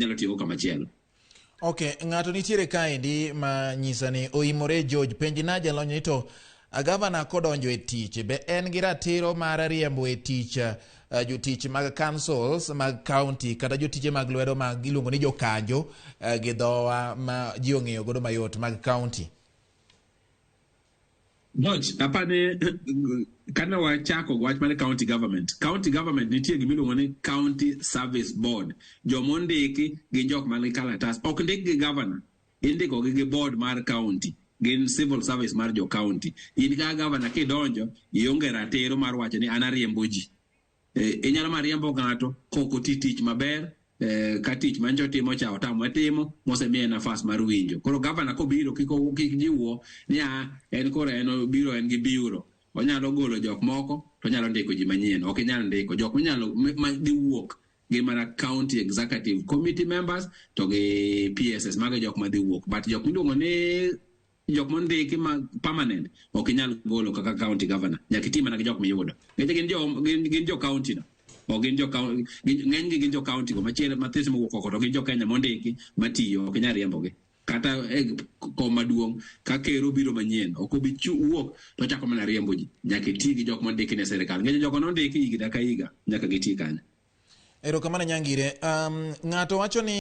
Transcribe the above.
Inyalo tiyogo kamachielo. Ok, ng'ato nitiere kaendi ma nyisa ni oimore George, penjna jalony ni to gavana kodonjo e tich be en gi ratiro mar riembo e tich jotich mag councils mag county kata jotije mag lwedo mag iluongo ni jokanjo gi dhowa ma ji ong'eyo godo mayot mag county. George, apani kane wachako wach mar county government, county government nitie gima iluongo ni county service board. Joma ondiki gin jok man gi kalatas. Ok ndik gi governor, indiko gi gi board mar county. Gin civil service mar jo county. In kaka governor kidonjo, ionge ratiro mar wacho ni an ariembo ji. Inyalo mana riembo ng'ato kok oti tich maber, ka tich mancho timo cha otamre timo, mosemiye nafas mar winjo. Koro gavana kobiro kik kik ji wuo ni a en koro en obiro en gi bureau. Onyalo golo jok moko to onyalo ndiko ji manyien. Ok inyal ndiko jok minyalo ma dhi wuok gin mana county executive committee members to gi PSS mago e jok madhi wuok. But jok miluongo ni jok mondiki ma permanent ok inyal golo kaka county governor. Nyaka iti mana gi jok miyudo. Nikech gin jo county no. Ok gin jo ng'enygi gin jo county go machielo mathis mowuok oko to gin jo Kenya mondiki matiyo ok inyal riembogi. Kata e kom maduong' ka ker obiro manyien ok obi wuok to ochako mana riembo ji. Nyaka iti gi jok mondiki ne sirikal. Nikech jogo nondiki higa ka higa nyaka giti kanyo. Erokamano Nyangire. Ng'ato wacho ni